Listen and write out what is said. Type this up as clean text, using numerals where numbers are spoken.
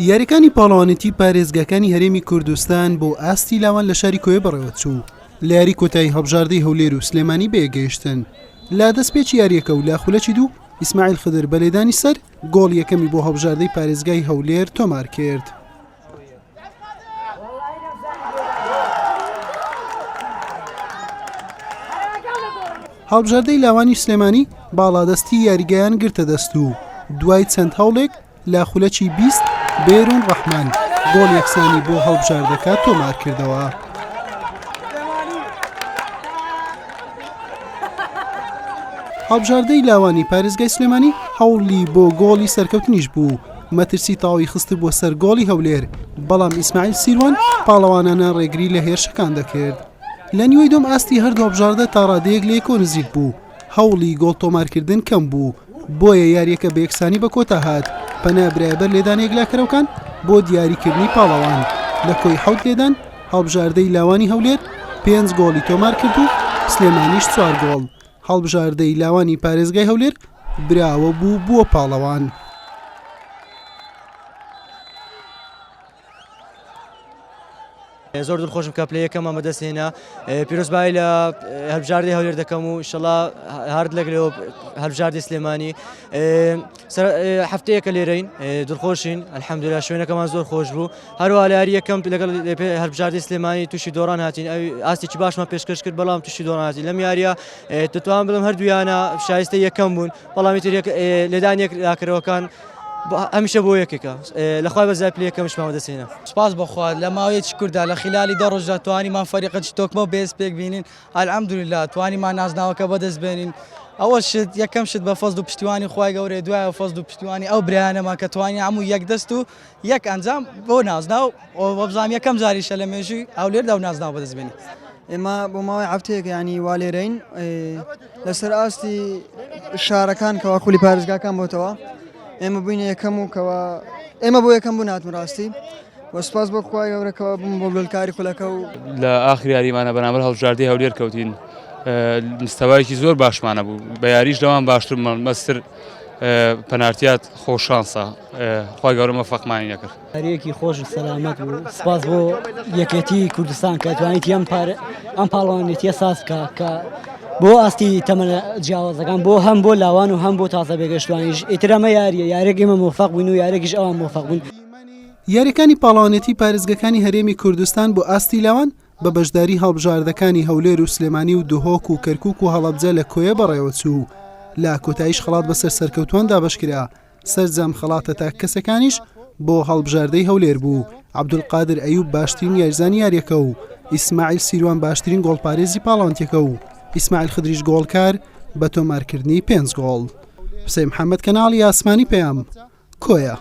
یاریەکانی پاڵەوانێتی پارێزگاکانی هەرێمی کوردستان بۆ ئاستی لاوان لە شاری کۆیە بەڕێوەچوو. لە یاری کۆتایی هەڵبژاردەی هەولێر و سلێمانی بەیەکگەیشتن. لە دەستپێکی یاریەکە و لە خولەکی دوو ئیسماعیل خدر بە لێدانی سەر گۆڵ یەکەمی بۆ هەڵبژاردەی پارێزگای هەولێر تۆمار کرد. هەڵبژاردەی لاوانی سلێمانی باڵادەستی یاریگایان گرتە دەست و دوای چەند هەوڵێک لە خولەکی 20 بێرون ڕەحمان گۆڵ یەکسانی بۆ هەڵبژاردەکە تۆمار کردەوە. هەڵبژاردەی لاوانی پارێزگای سلێمانی هەوڵی بۆ گۆڵی سەرکەوتنیش بوو، مەترسی تەواوی خستبووە سەر گۆڵی هەولێر، بەڵام ئیسماعیل سیروان پاڵەوانانە ڕێگری لە هێرشەکان دەکرد. لە نیوەی دووەم ئاستی هەردوو هەڵبژاردە تاڕادەیەک لە یەکەوە نزیک بوو، هەوڵی گۆڵ تۆمارکردن کەم بوو، بۆیە یارییەکە بە یەکسانی بە کۆتا هات، پەنا برایە بەر لێدانە یەکلاکەرەوەکان بۆ دیاریکردنی پاڵەوان، لە کۆی حەوت لێدان هەڵبژاردەی لاوانی هەولێر پێنج گۆڵی تۆمارکرد و سلێمانیش چوار گۆڵ، هەڵبژاردەی لاوانی پارێزگای هەولێر براوە بوو بووە پاڵەوان. زۆر دڵخۆشم کە پلەی یەکەممان بەدەست هێنا پیرۆزبایی لە هەلبژاردەی هەولێر دەکەم و ئینشەڵا هارد لەگەڵ هەلبژاردەی سلێمانی هەفتەیەکە لێرەین دڵخۆشین الحەمدلله شوێنەکەمان زۆر خۆش بوو هەروە لە یاری یەکەم لەگەڵ هەلبژاردەی سلێمانی تووشی دۆڕان هاتین ئەو ئاستێکی باشمان پێشکەش کرد بەڵام تووشی دۆڕان هاتین لەم یاریە دەتوانم بڵێم هەردوویانە شایستە یەکەم بوون بەڵام ئیتر لێدان یەک لاکەرەوەکان هەمیشە بۆ یەکێکە لەخوای بەزای پلەی یەکەمیشمان بەدەستهێنا. سوپاس بۆ خوا لە ماوەیەکی کورتدا لە خیلالی دە ڕۆژدا توانیمان فەریقێکی تۆکمە و بەهێز پێک بینین الحمدللە توانیمان نازناوەکە بەدەست بێنین ئەوە شت یەکەم شت بە فەزل و پشتیوانی خوای گەورەیە دوایەوە فەزل و پشتیوانی ئەو برایانەمان کە توانیان هەموو یەک دەست و یەک ئەنجام بۆ نازناو وەبزانم یەکەم جاریشە لە مێژووی هەولێردا و نازناو بەدەست بێنین. ئێمە بۆ ماوەی هەفتەیەک ینی وا لێرەین لەسەر ئاستی شارەکان کەوا خولی پارێزگاکان بۆتەوە ئێمە بووینە یەکەم و کەوا ئێمە بۆ یەکەم بوون هاتم ڕاستی وە سوپاس بۆ خوای گەورەکەوە بووم بۆ گۆلکاری خولەکە و لە ئاخر یاریمانە بەرامبەر هەڵبژاردەی هەولێر کەوتین مستەوایەکی زۆر باشمانە بوو بە یاریش لەوان باشترمان مەستر پەنارتیات خۆشانسە خوای گەورە مەفەقمانی نەکرد. یارییەکی خۆش و سەلامەت بوو سپاس بۆ یەکێتی کوردستان کە توانیتی ئەم پار ئەم پاڵەوانێتیە ساز بکا کە بۆ ئاستی تەمەنە جیاوازەکان بۆ هەم بۆ لاوان و هەم بۆتازە پێگەشتوانیش ئیتر ئەمە یاریە یارێک ئێمە مۆفەق بووین و یارێکیش ئەوان مۆفەق بوون. یاریەکانی پاڵەوانێتی پارێزگەکانی هەرێمی کوردستان بۆ ئاستی لاوان بە بەشداری هەڵبژاردەکانی هەولێر و سلێمانی و دهۆک و کەرکوک و هەڵەبجە لە کۆیە بەڕێوەچوو لە کۆتاییش خەڵات بەسەر سەرکەوتوان دابەشکرا سەرجەم خەڵاتە تاککەسەکانیش بۆ هەڵبژاردەی هەولێر بوو، عەبدولقادر ئەیوب باشترین یاریزانی یاریەکە و ئیسماعیل سیروان باشترین گۆڵپارێزی پاڵەوانتیەکە و ئیسماعیل خدریش گۆڵکار بە تۆمارکردنی پێنج گۆڵ. حوسێن محەمەد کەناڵی ئاسمانی پەیام، کۆیە.